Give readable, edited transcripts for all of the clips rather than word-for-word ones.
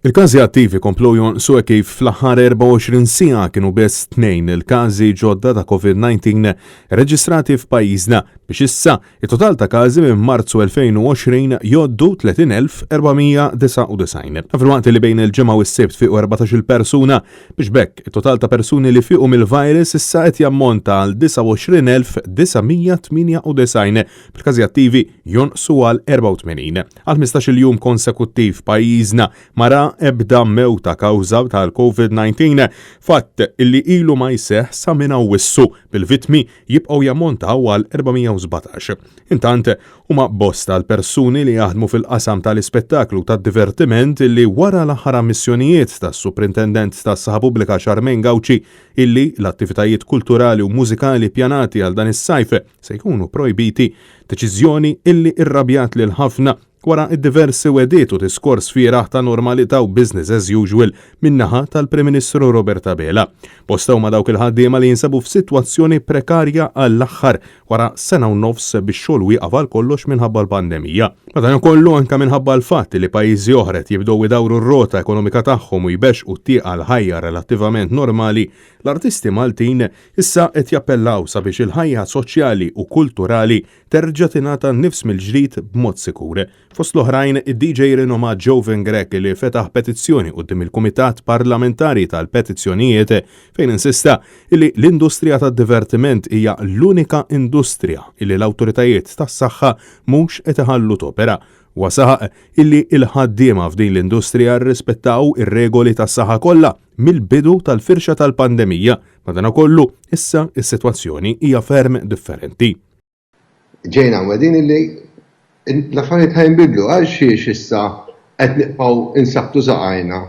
Il-każi attivi komplew jonqsu hekk kif fl-aħħar 24 siegħa kienu biss tnejn il-każi ġodda ta' Covid-19 reġistrati f'pajjiżna biex issa it-total ta' każi minn Marzu 2020 jgħoddu 30,499. Filwaqt li bejn il-Ġimgħa u s-Sibt fiequ 14-il persuna biex b'hekk it-total ta' persuni li fiequ mill-virus issa qed jammonta għal 29,998 bil-każi attivi jonqsu għal 84. Għal 15-il jum konsekuttiv pajjiżna ma ra ebda mewta kawża tal-Covid-19, fatt illi ilu ma jseħħ sa minn Awwissu, bil-vittmi jibqgħu jammontaw għal 417. Intant, huma bosta l-persuni li jaħdmu fil-qasam tal-ispettaklu u tad-divertiment illi wara l-aħħar ammissjonijiet tas-Suprintendent tas-Saħħa Pubblika Charmaine Gauci illi l-attivitajiet kulturali u mużikali ppjanati għal dan is-sajf se jkunu projbiti, deċiżjoni illi rrabjat lil ħafna wara d-diversi wegħdiet u diskors fieragħ ta' normalità u business as usual min-naħa tal-Prim Ministru Robert Abela. Bosta huma dawk il-ħaddiema li jinsabu f'sitwazzjoni prekarja għall-aħħar wara sena u nofs bix-xogħol wieqaf għal kollox minħabba l-pandemija. Madankollu anke minħabba l-fatt li pajjiżi oħra qed jibdew idawru r-rota ekonomika tagħhom u jbexxqu t-tieqa għal ħajja relattivament normali, l-artisti Maltin issa qed jappellaw sabiex il-ħajja soċjali u kulturali terġa' tingħata n-nifs mill-ġdid b'mod sikur. Fost l-oħrajn, id-DJ rinomat Jovan Grech li fetaħ petizzjoni quddiem il-Kumitat Parlamentari tal-Petizzjonijiet fejn insista illi l-industrija tad-divertiment hija l-unika industrija illi l-awtoritajiet tas-saħħa mhux qed iħallu topera. Huwa saħaq illi l-ħaddiema f'din l-industrija rrispettaw ir-regoli tas-saħħa kollha mill-bidu tal-firxa tal-pandemija, madanakollu issa s-sitwazzjoni hija ferm differenti. Ġejna mwegħdin illi l-affarijiet ħa jinbidlu, għal xiex issa qed nibqgħu nsabbtu saqajna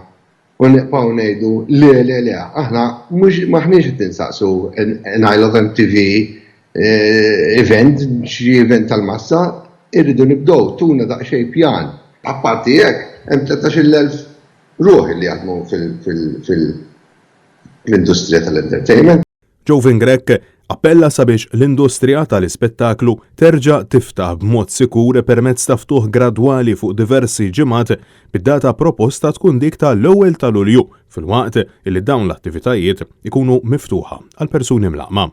u nibqgħu ngħidu le le le, aħna mhux m'aħniex qed insaqsu an I Love MTV event, xi event tal-massa, irridu nibdew, tuna daqsxejn pjan. Apparti hekk hemm 13,000 ruħ li jaħdmu fil-industrija tal-entertainment. Jovan Grech appella sabiex l-industrija tal-ispettaklu terġa' tiftaħ b'mod sikur permezz ta' ftuħ gradwali fuq diversi ġimgħat bid-data proposta tkun dik ta' l-ewwel ta' Lulju filwaqt li dawn l-attivitajiet ikunu miftuħa għal persuni mlaqqma.